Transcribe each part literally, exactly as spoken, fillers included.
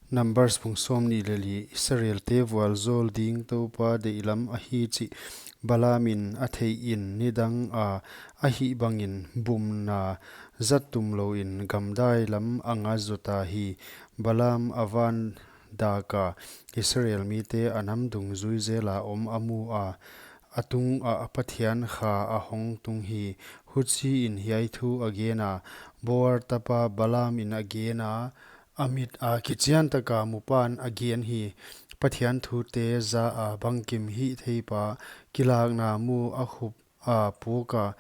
Numbers bung sawmnih leh li. Israelte vualzawl ding Toupa deihlam ahi chih Balaam in a theih in, nidang a ahih bangin bumna zat tum louin gamdai lam a nga zota hi. Balaam a van dak a, Israel mite a nam dungzui zel a om a mu a, a tungah Pathian kha a hong tung hi. Huchiin hiai thu a gen a, Beor tapa Balaam in a gen a, a mit a kichian taka mupan a gen hi. Pathian thute za a bangkim hihtheipa, kilakna mu a khup a puk a,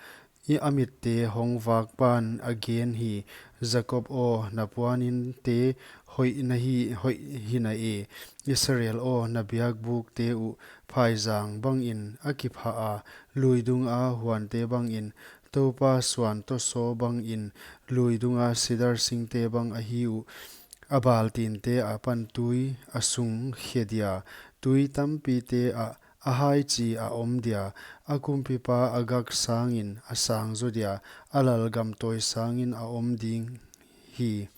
i a mitte hong vakpan a gen hi. Jakob aw, na puaninte hoih na hi, hoih hi na e. Israel aw, na biakbukte uh phaizang bangin a kipha a, lui dunga huante bangin, Toupa suan tawsaw bangin, lui dunga sidar singte bang ahi uh. A baltinte apan tui a sung khe dia, tui tampite ah a hai chi a om dia, a kumpipa Agag sangin a sang zaw dia, a lalgam tawi sangin a om ding hi.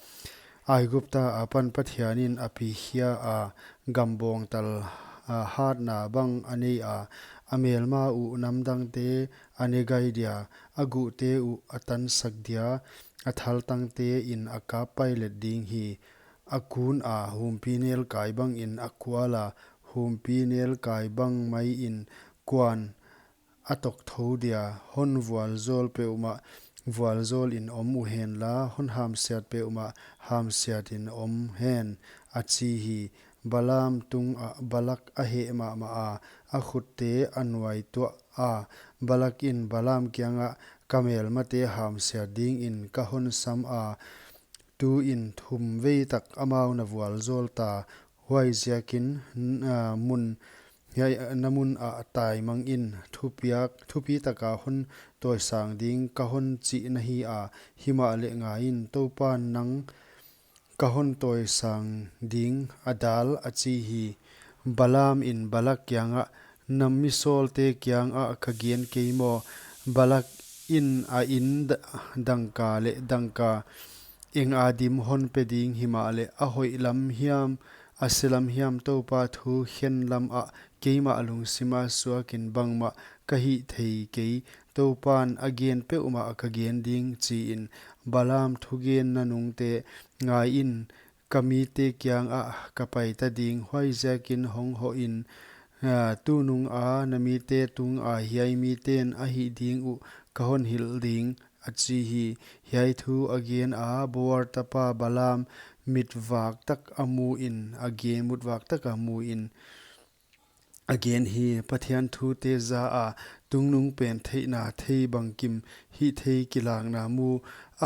Aigupta apan Pathian in a pikhia a, gambawngtal a hatna bang a nei a, a melma uh namdangte a ne gai dia, a guhte uh a tansak dia, a thaltangte in a kap pailet ding hi. A kun a humpinelkai bangin a kual a, humpinelkai bang maiin kuan a tawk tho dia, hon vualzawl peuhmah vualzawlin om uhenla, hon hamsiat peuhmah hamsiatin om hen, a chi hi. Balaam tungah Balak a heh mahmah a, a khutte a nuaituah a. Balak in Balaam kiangah, Ka melmate hamsiat dingin ka hon sam a, tuin thum vei tak amau na vualzawl ta, huaiziakin, n-, a, mun, hiai, na mun ah taimang in, thupiak, thupi taka hon tawisang ding ka hon chih na hi a, himahleh ngaiin, Toupan nang ka hon tawisang ding a dal, a chi hi. Balaam in Balak kiangah, Na misawlte kiangah ka gen kei maw? Balak in a in d-, dangka leh dangka eng a dim hon pe ding, himahleh a hoih lam hiam, a se lam hiam, Toupa thu khen lam ah keimah lungsima suakin bangmah ka hih thei kei. Toupan a gen peuhmah ka gen ding, chiin, Balaam thugen nanungte, ngaiin, ka mite kiangah ka paita ding, huaiziakin hong hoh in, a, tunung a na mite tunga hiai miten a hih ding uh ka hon hilh ding, a chi hi. Hiai thu a gen a, Beor tapa Balaam mitvak tak a muin, a gen mutvak tak a muin, a gen hi. Pathian thute za a, tungnungpen theihna thei bangkim hihthei kilakna mu,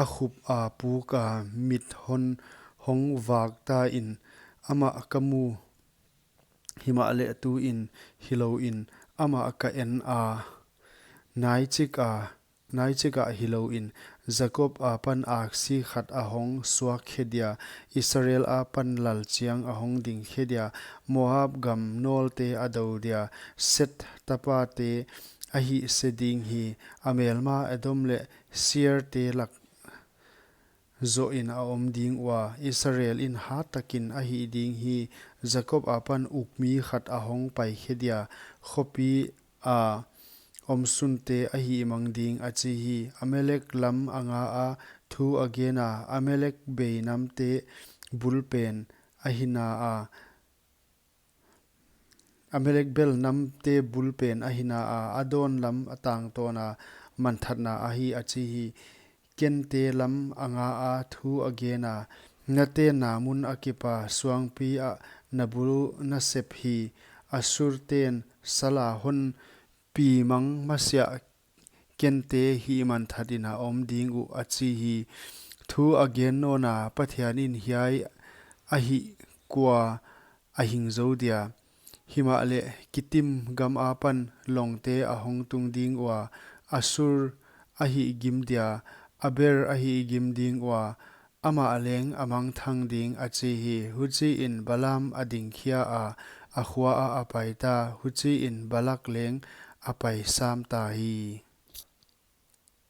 a khup a puk a, mit hon hong vak ta in, amah ka mu, himahleh tuin hilouin, amah ka en a, naichik a, naichik ah hilouin, Jakob apan aksi khat a hong suak khe dia, Israel apan lalchiang a hong ding khe dia, Moab gam nawlte a dou dia, Seth tapate a hih se ding hi. A melma Edom leh Seirte lak zohin a om ding ua, Israel in hat takin a hih ding hi. Jakob apan ukmi khat a hong pai khe dia, khopi a omsunte a hihmang ding, a chi hi. Amalek lam a nga a, thu a gen a, Amalek bei namte bulpen a hi na a, Amalek bel namte bulpen a hi na a, a dawn lam a tangtawn a, manthatna ahi, a chi hi. Kente lam a nga a, thu a gen a, Na tenna mun akipan suangpi ah na bu na sep hi. Assurten sal a hon pi mang masiah kente hih manthatin a om ding uh, a chi hi. Thu a gen nawn a, Pathian in hiai a hih kua a hing zou dia? Himahleh Kitim gam apan longte a hong tung ding ua, Assur a hihgim dia, Aber a hihgim ding ua, amah leng a mangthang ding, a chi hi. Huchiin Balaam a dingkhia a, a khua ah a paita, huchiin Balak leng a pai sam ta hi.